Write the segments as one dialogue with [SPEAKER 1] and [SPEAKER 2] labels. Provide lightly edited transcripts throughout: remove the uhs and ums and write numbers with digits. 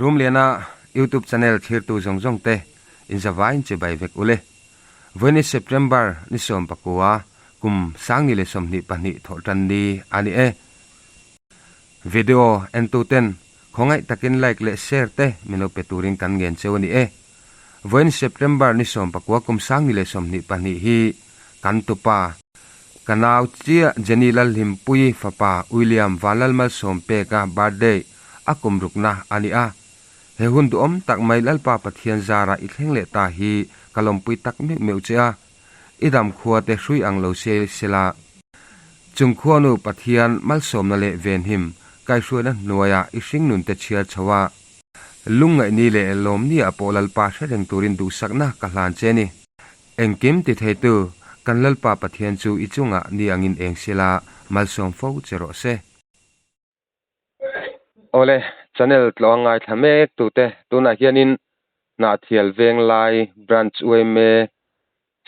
[SPEAKER 1] Rumliana YouTube channel thirtu zawng zawng te inzavain chibai vek ule. Vawiin September ni 19 kum 2022 thawhtan ni ani e. Video en tu ten khawngaih takin like leh share te min lo pe turin kan ngen cheu ani e. Vawiin September ni 19 kum 2022 hi kan tupa ka nau chiah Jenny Lalhlimpui fapa William Vanlalmalsawm peka birthday a kum rukna ani a. He hun duhawm tak mai Lalpa Pathian zara i thleng leh ta hi ka lawmpui tak meuh meuh che a. I dam khua te hrui ang lo se sela. Chung khuanu Pathian malsawmna leh venhim kaihhruaina hnuaiah i hringnun te chhiar chho a. Lungngaihni leh lawmni ah pawh Lalpa hre reng turin duhsakna ka hlan che ni. Engkim ti theitu kan Lalpa Pathian chu i chungah ni angin eng sela malsawm fo che rawh se. Awle, channel tlawh a ngaithla mek tute tunah hianin Hnahthial Venglai Branch UMA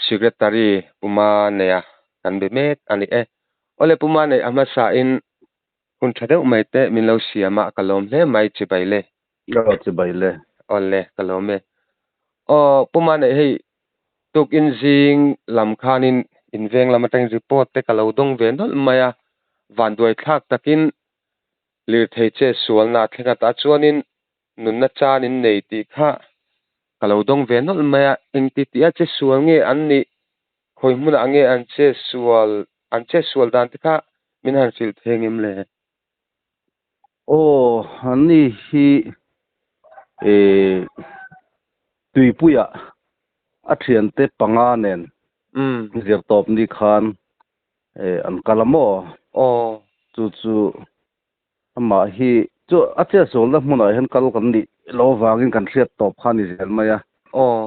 [SPEAKER 1] Secretary Puma neia kan be mek a ni e. Awle Puma nei a hmasain hun tha deuh mai te min lo siam a, ka lawm hle mai chibai le.
[SPEAKER 2] Aw chibai le.
[SPEAKER 1] Awle, ka lawm e. Aw Puma nei hei tukin zing lam khanin in veng lam atangin report te ka lo dawng ve nawlh mai a, vanduai thlak takin lirthei che sualna a thleng atah chuanin nunna chan in nei tih kha ka lo dawng ve nawlh mai a, engti tih a che sual nge an nih, khawi hmunah nge an che sual, an che sual dan te kha min han hrilh thei ngem le?
[SPEAKER 2] Aw, ani hi tuipuiah a thiante panga nen zirtawp ni khan an kal a maw?
[SPEAKER 1] Aw.
[SPEAKER 2] Chu chu amah hi chu a chetsualna hmunah hian kal kan nih loh avangin kan hriat tawp kha a ni zel mai a.
[SPEAKER 1] Aw.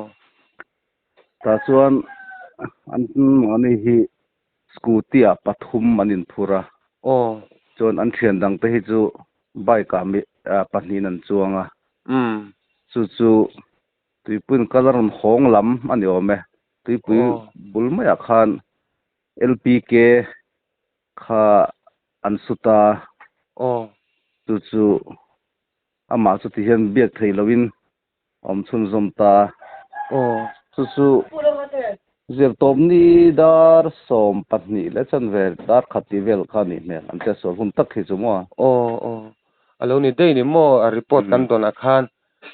[SPEAKER 2] Tah chuan an mahni hi scooty ah pathum an inphur a.
[SPEAKER 1] Aw.
[SPEAKER 2] Chuan an thian dang te hi chu bike ah mi pahnihin an chuang a. Chu chu tuipuiin kal a rawn hawng lam a ni awm e. Tuipui bul maiah khan LPK kha an sut a.
[SPEAKER 1] Aw.
[SPEAKER 2] Chu chu amah chu tihian biak theih lohin awm chhunzawm ta.
[SPEAKER 1] Aw.
[SPEAKER 2] Chu chu zirtawp ni dar 12 leh chanve dar khat tih vel kha a nih hmel an hriatsual hun tak hi chu maw?
[SPEAKER 1] Aw aw. A lo ni daih ni maw? A report kan dawnah khan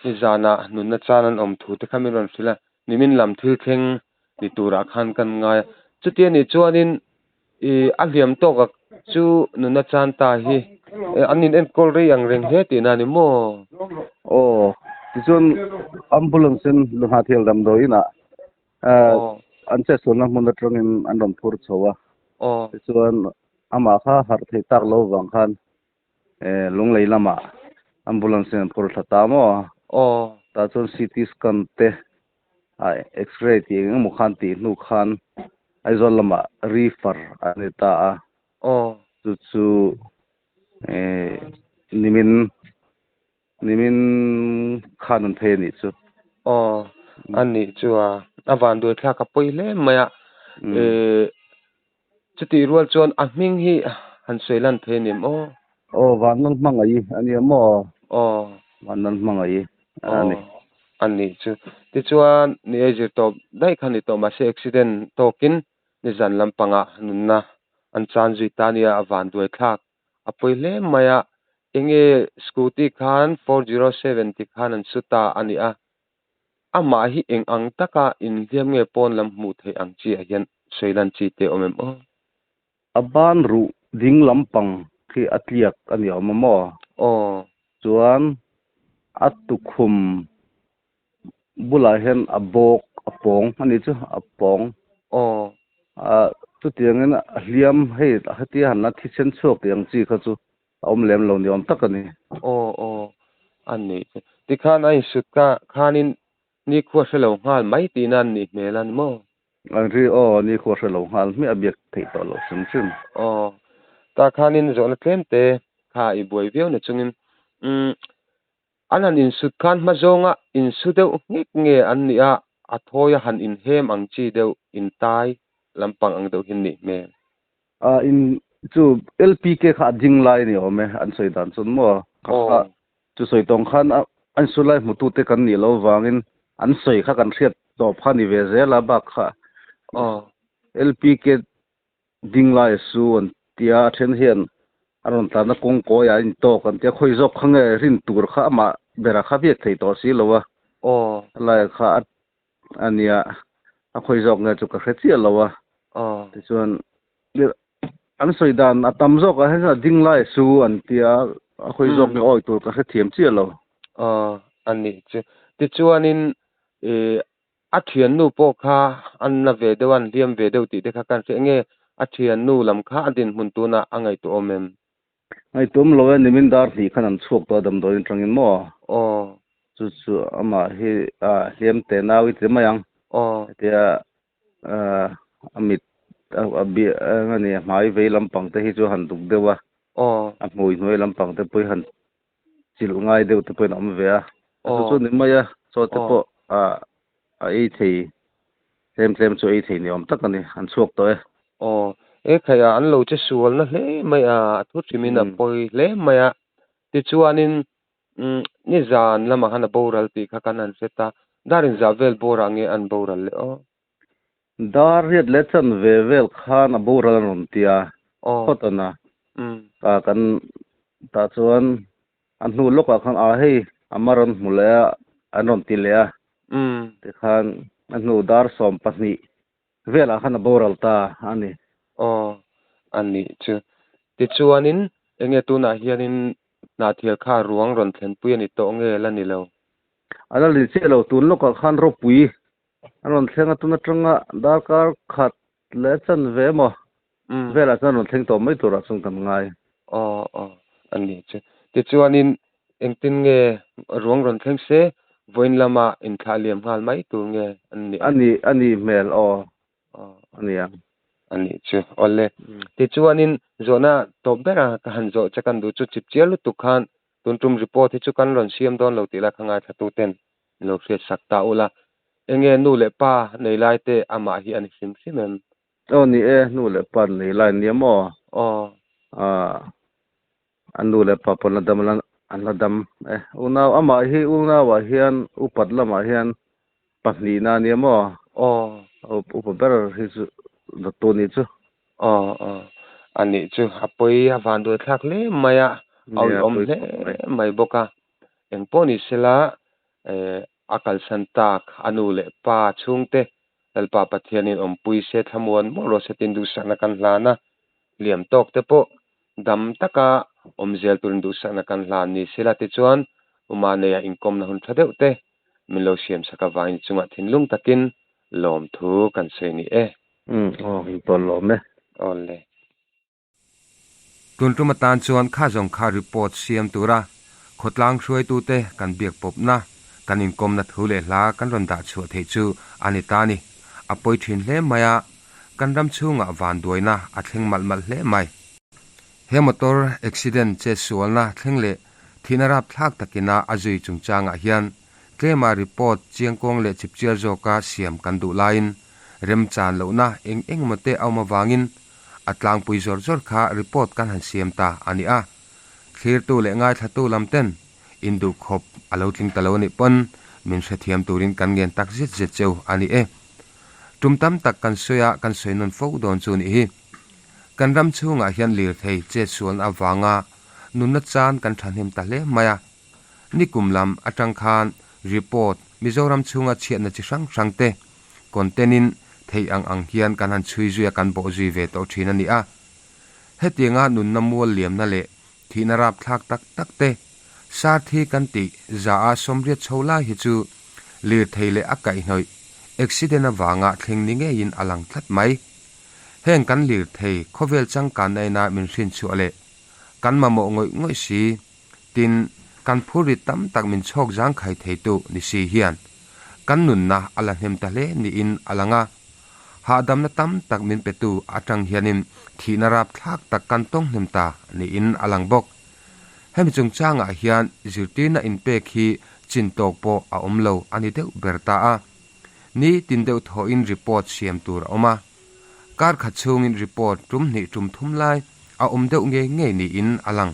[SPEAKER 1] nizanah nunna chan an awm thu te kha min rawn hrilh a, nimin lam thil thleng ni turah khan kan ngai a. Chuti a nih chuanin ih a hliam tawk a chu nunna chan ta hi an in enkawl rei ang reng hle tihna a ni maw?
[SPEAKER 2] Aw, tichuan ambulance in Luhnahthial damdawi inah an chetsualna hmun atangin an rawn phur chho a.
[SPEAKER 1] Aw.
[SPEAKER 2] Tichuan amah kha harh theih tak lo vang khan Lunglei lamah ambulance in an phur thla ta maw?
[SPEAKER 1] Aw.
[SPEAKER 2] Tah chuan CT scan te x-ray tih eng emaw khan tih hnu khan Aizawl lamah refer a ni ta a.
[SPEAKER 1] Aw.
[SPEAKER 2] Chu chu nimin nimin khan an phei a nih chu.
[SPEAKER 1] Aw, a nih chu a, a vanduai thlak a pawi hle mai a. Chutih rual chuan a hming hi han sawi lan thei a ni em aw?
[SPEAKER 2] Aw, Vanlal Hmangaih a nia maw?
[SPEAKER 1] Aw.
[SPEAKER 2] Vanlal Hmangaih a ni.
[SPEAKER 1] Aw, a nih chu. Tichuan, ni ei zir tawp daih kha ni tawh mahse accident tawkin nizan lampangah nunna an chan zui ta a nia, a vanduai thlak a pawi hle mai a. Enge scooty khan 407 ti khan an su ta a ni a. Amah hi eng ang taka inhliam nge pawn lam hmuh theih ang chi ah hian sawi lan chi te awm em aw?
[SPEAKER 2] A ban ruh ding lampang khi a tliak a ni awm a maw?
[SPEAKER 1] Aw.
[SPEAKER 2] Chuan a tukhum bulah hian a bawk a pawng a nih chu a pawng.
[SPEAKER 1] Aw.
[SPEAKER 2] A chutiangin a hliam hei hetia han la thisen chhuak tih ang chi kha chu a awm lem lo ni awm tak a ni.
[SPEAKER 1] Aw aw a nih chu. Tikhan a insut ka khanin nikhua hre lo nghal mai tihna an nih hmel a ni maw?
[SPEAKER 2] An ri aw nikhua hre lo nghal hmiah a biak theih tawh loh hrim hrim.
[SPEAKER 1] Aw tah khanin zawhna tlem te kha i buai viau na chungin umm an han insut khan hma zawnga insu deuh nghek nge an nih a, a thawi a han inhem ang chi deuh intai lampang ang deuh hi an nih hmel.
[SPEAKER 2] A in chu LPK kha a ding lai a ni awm e an sawi dan chuan maw? Kha kha chu sawi tawng khan a. An su lai hmutute kan nih loh vangin an sawi kha kan hriat tawp kha a ni ve zel a, bak kha LPK ding lai a su an tia, a then hian a rawn tlanna kawng kawiah a intawk an tia, khawi zawk kha nge rin tur kha amah bera kha biak thei tawh si lo a, a laiah kha a nia, a khawi zawk nge chu ka hre chiah lo a, tichuan an sawi dan a tam zawk ah hian a ding lai a su an tia, a khawi zawk nge awi tur ka hre thiam chiah lo.
[SPEAKER 1] Aw, a nih chu. Tichuanin ih a thiannu pawh kha an la ve deuh a, an hliam ve deuh tih te kha kan hria. Enge a thiannu lam kha a dinhmun tunah a ngaihtuahawm em?
[SPEAKER 2] Ngaihtuahawm lo e, nimin dar hnih khan an chhuak tawh a damdawiin atangin maw?
[SPEAKER 1] Aw.
[SPEAKER 2] Chu chu amah hi hliam teh nau i ti mai ang.
[SPEAKER 1] Aw.
[SPEAKER 2] Hetia a mit a bia eng a ni a hmai vei lampang te hi chu a han duk deuh a.
[SPEAKER 1] Aw.
[SPEAKER 2] A hmui hnuai lampang te pawh hi han chilh ngai deuh te pawhin a awm ve a. Chu chu ni mai a, chaw te pawh a ei thei tlem tlem chu ei thei ni awm tak a ni, an chhuak tawh e.
[SPEAKER 1] Aw, e khai a, an lo che sual na hle mai a, a thu hrimin a pawi hle mai a. Tichuanin nizan lamah khan a boral tih kha kan han hre ta, dar inzah vel bawrah nge an boral le aw?
[SPEAKER 2] Dar riat leh chan ve vel khan a boral an rawn ti a, phawt an a. Ka kan tah chuan a hnu lawkah khan a hei a ma rawn hmu leh a, an rawn ti leh a. Tikhan a hnu dar 12 velah khan a boral ta a ni.
[SPEAKER 1] Aw, a nih chu. Tichuanin enge tunah hianin Hnahthial kha ruang rawn thlenpui a ni tawh nge la ni lo?
[SPEAKER 2] A la ni chiah lo, tun lawkah khan ropui A rawn thleng a, tun atanga darkar khat leh chanve emaw velah chuan rawn thleng tawh mai turah chuan kan ngai.
[SPEAKER 1] Aw aw a ni chu. Tichuanin engtin nge ruang rawn thleng se vawiin lama inthlah liam nghal mai tur nge an nih
[SPEAKER 2] ang? A ni a ni hmel aw a ni ang.
[SPEAKER 1] A nih chu awle. Tichuanin zawhna tawp bera ka han zawh che kan duh chu chipchiar lutuk khan tun tum report hi chu kan rawn siam dawn lo tih lai kha ngaithla ten Lo hriat sak ta ula, enge nu leh pa nei lai te amah hi a ni hrim hrim em?
[SPEAKER 2] Aw ni e, nu leh pa nei lai nia maw?
[SPEAKER 1] Aw.
[SPEAKER 2] Aah, a nu leh pa pawh an la dam la, an la dam e. Unau, amah hi unauah hian upat lamah hian pahnihna a nia maw?
[SPEAKER 1] Aw.
[SPEAKER 2] Upa ber hi chu dawttu nih chu.
[SPEAKER 1] Aw aw, a nih chu a pawi a van duai thlak hle mai a, a awihawm hle mai bawk a. Engpawh ni sela a kalsan tak a nu leh pa chhungte Lalpa Pathianin awmpui se thlamuan mawlh rawh se tin duhsakna kan hlan a, hliam tawk te pawh dam taka awm zel turin duhsakna kan hlan ni sela tichuan Uma neia inkawmna hun tha deuh te min lo siam sak avangin chungah thinlung takin lawmthu kan sawi ni e.
[SPEAKER 2] Umm aw intawn lawm e.
[SPEAKER 1] Awle. Tun tum atan chuan kha zawng kha report siam tura khawtlang hruaitute kan biak pawpna, kan inkawmna thu leh hla kan rawn dah chhuah theih chu a ni ta ni. A pawi thin hle mai a, kan ram chhungah vanduaina a thleng malh malh hle mai. He motor accident che sualna thleng leh thihna rapthlak takina a zui chungchangah hian tlema report chiangkawng leh chipchiar zawka siam kan duh laiin remchan lohna eng eng emaw te a awm avangin A tlangpui zawr zawr kha report kan han siam ta a ni a. Thlirtu leh ngaithlatu lam ten induh khawp a lo tling ta lo anih pawn min hrethiam turin kan ngen tak zet zet cheu a ni e. Tum tam tak kan sawi a, kan sawi nawn fo dawn chu nih hi. Kan ram chhungah hian lirthei chetsualna avanga nunna chan kan thahnem ta hle mai a. Nikum lam atang khan report Mizoram chhunga chhiatna chi hrang hrang te content in theih ang ang hian kan han chhui zui a kan bawh zui ve tawh thin a ni a. Hetianga nunna mual liamna leh thihna rapthlak tak tak te sar thi kan tih za a sawmriat chho lai hi chu lirthei leh a kaihhnawih accident avanga thleng ni ngeiin a lang tlat mai. Heng kan lirthei khawvel changkanna ina min hrinchhuah leh kan mamawh ngawih ngawih si Tin, kan phurrit tam tak min chhawk zangkhai theitu ni si hian kan nunna a la hnem ta hle niin a lang a. Hahdamna tam tak min petu atang hianin thihna rapthlak tak kan tawng hnem ta niin a lang bawk. Hemi chungchangah hian zirtirna inpek hi chin tawk pawh a awm lo a ni deuh ber ta a. Ni tin deuh thawhin report siam tur a awm a. Kar khat chhungin report tum hnih tum thum lai a awm deuh ngei ngei niin a lang.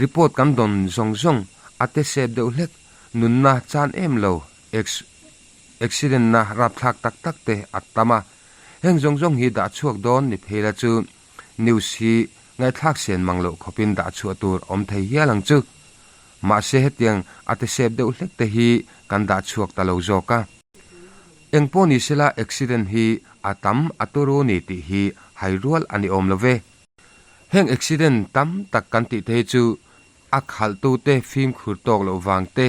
[SPEAKER 1] Report kan dawn zawng zawng a te sep deuh hlek. Nunna chan em lo accident na rapthlak tak tak te a tam a. Heng zawng zawng hi dah chhuak dawn ni phei la chu news hi ngaihthlak sen mang loh khawpin dah chhuah tur awm thei hial ang chu. Mahse hetiang a ti sep deuh hlek te hi kan dah chhuak ta lo zawk a. Eng pawh ni sela accident hi a tam a turu ni tih hi hai rual a ni awm lo ve. Heng accident tam tak kan tih te hi chu a khalhtute fimkhur tawk loh vang te,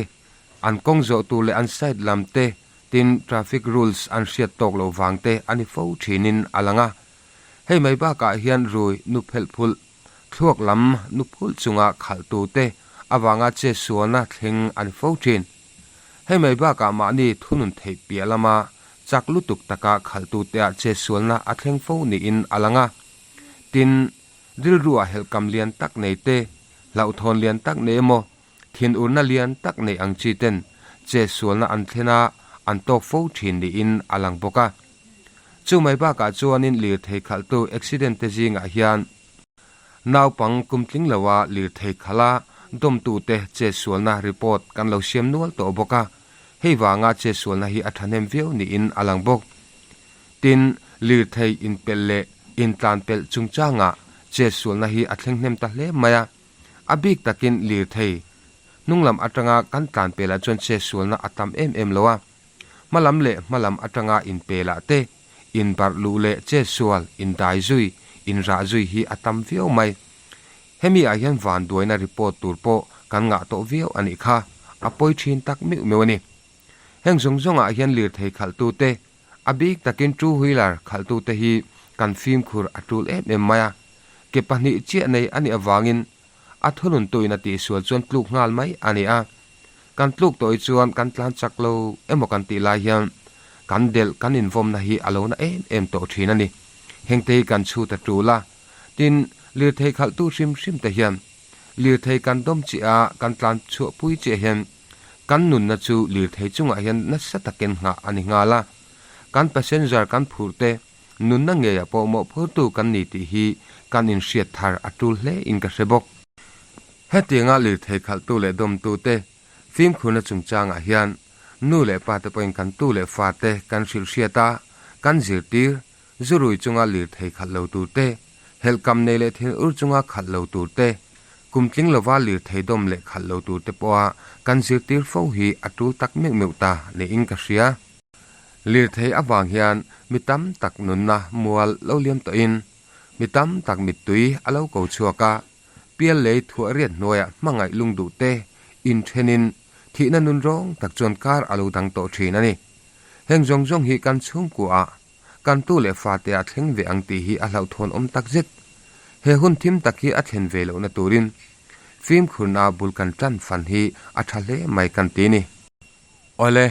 [SPEAKER 1] an kawng zawh tur leh an side lam te, tin traffic rules an hriat tawk loh vang te a ni fo thinin a lang a. Hei mai bakah hian rui nu phelh phulh, thluak lam nu phulh chunga khalhtute avanga che sualna thleng a ni fo thin. Hei mai bakah mahni thunun theih piah lama chak lutuk taka khalhtuteah che sualna a thleng fo niin a lang a. Tin, Rilru ah helhkam lian tak nei te, hlauhthawn lian tak nei emaw, thinurna lian tak nei ang chi ten che sualna an thlen a, an tawk fo thin niin a lang bawk a. Chu mai bakah chuanin lirthei khalhtu accident te zingah hian naupang kum tling loa lirthei khalh a dawmtute che sualna report kan lo siam nual tawh bawk a, hei vanga che sualna hi a thahnem viau niin a lang bawk. Tin, lirthei inpelh leh intlanpelh chungchangah chetsualna hi a thleng hnem ta hle mai a. A bik takin lirthei hnunglam atanga kan tlanpelah chuan chetsualna a tam em em lo a. Hmalam leh hmalam atanga inpelah te, inbarh luh leh chetsual, indai zui, inrah zui hi a tam viau mai. Hemi ah hian vanduaina report tur pawh kan ngah tawh viau a nih kha, a pawi thin tak meuh meuh a ni. Heng zawng zawngah hian lirthei khalhtute, a bik takin two wheeler khalhtute hi kan fimkhur a tul em em mai a. Ke pahnih chiah nei a nih avangin a thununtuin a tihsual chuan tluk nghal mai a ni a. Kan tluk tawh hi chuan kan tlan chak lo emaw kan tih lai hian kan delh kan invawmna hi a lo na em em tawh thin a ni. Hengte hi kan chhut a tul a. Tin, lirthei khalhtu hrim hrim te hian Lirthei kan dawm chiah a, kan tlan chhuahpui chiah hian kan nunna chu lirthei chungah hian nasa takin nghah a ni nghal a. Kan passenger kan phurh te nunna ngeiah pawh mawhphurtu kan ni tih hi kan inhriat thar a tul hle in ka hre bawk. Hetianga lirthei khalhtu leh dawmtu te fimkhurna chungchangah hian nu leh pa te pawhin kan tu leh fa te kan hrilh hriat a, kan zirtir Zurui chunga lirthei khalh lo tur te, helhkam nei leh thil ur chunga khalh lo tur te, kum tling lova lirthei dawm leh khalh lo tur te pawha kan zirtir fo hi a tul tak meuh meuh ta niin ka hria. Lirthei avang hian mi tam tak nunna mual lo liam tawhin mi tam tak mittui a lo ko chhuak a, pial lei thuah riat hnuaiah hmangaih lungduh te inthenin thihna nun rawng tak chuan kar a lo dang tawh thin a ni. Heng zawng zawng hi kan chhungkuaah Kan tu leh fate a thleng ve ang tih hi a hlauhthawn awm tak zet. He hun thim tak hi a thlen ve lohna turin fimkhurna bul kan tan fan hi a tha hle mai kan ti ni. Awle,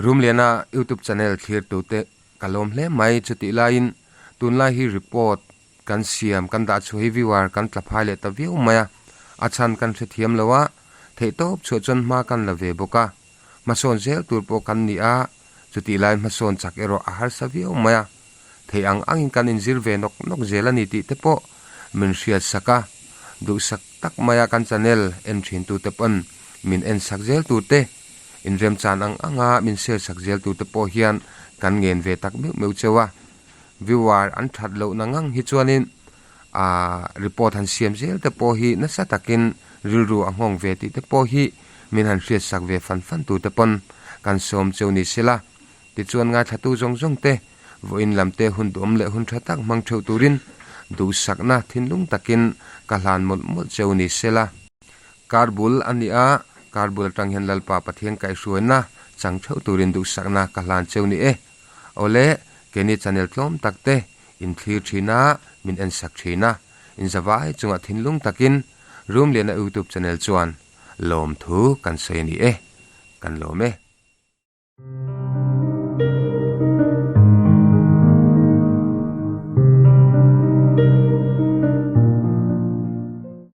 [SPEAKER 1] Rumliana YouTube channel thlir tute ka lawm hle mai chutih laiin tunlai hi report kan siam kan dah chhuah hi viewer kan tla phai leh ta viau mai a, a chhan kan hrethiam lo a, theihtawp chhuah chuan hma kan la ve bawk a. Hmasawn zel tur pawh kan ni a, chutih lai hmasawn chak erawh a harsa viau mai a. Theih ang angin kan inzir ve nawk nawk zel a ni tih te pawh min hriat sak a, duhsak tak maia kan channel en thin tute pawn min en sak zel tur te, inremchan ang anga min share sak zel tur te pawh hian kan ngen ve tak meuh meuh cheu a. Viewer an that lohna ngang hi chuanin aah report han siam zel te pawh hi nasa takin rilru a nghawng ve tih te pawh hi min han hriat sak ve fan fan tur te pawn kan sawm cheu ni sela. Tichuan ngaithlatu zawng zawng te vawiin lam te hun duhawm leh hun tha tak hmang theuh turin duhsakna thinlung takin ka hlan mawlh mawlh cheu ni sela. Kar bul a ni a, kar bul atang hian Lalpa Pathian kaihhruaina chang theuh turin duhsakna ka hlan cheu ni e. Awle, keini channel tlawm tak te in thlir thin a, min en sak thin a, in zavai chungah thinlung takin Rumliana YouTube channel chuan lawmthu kan sawi a ni e, kan lawm e.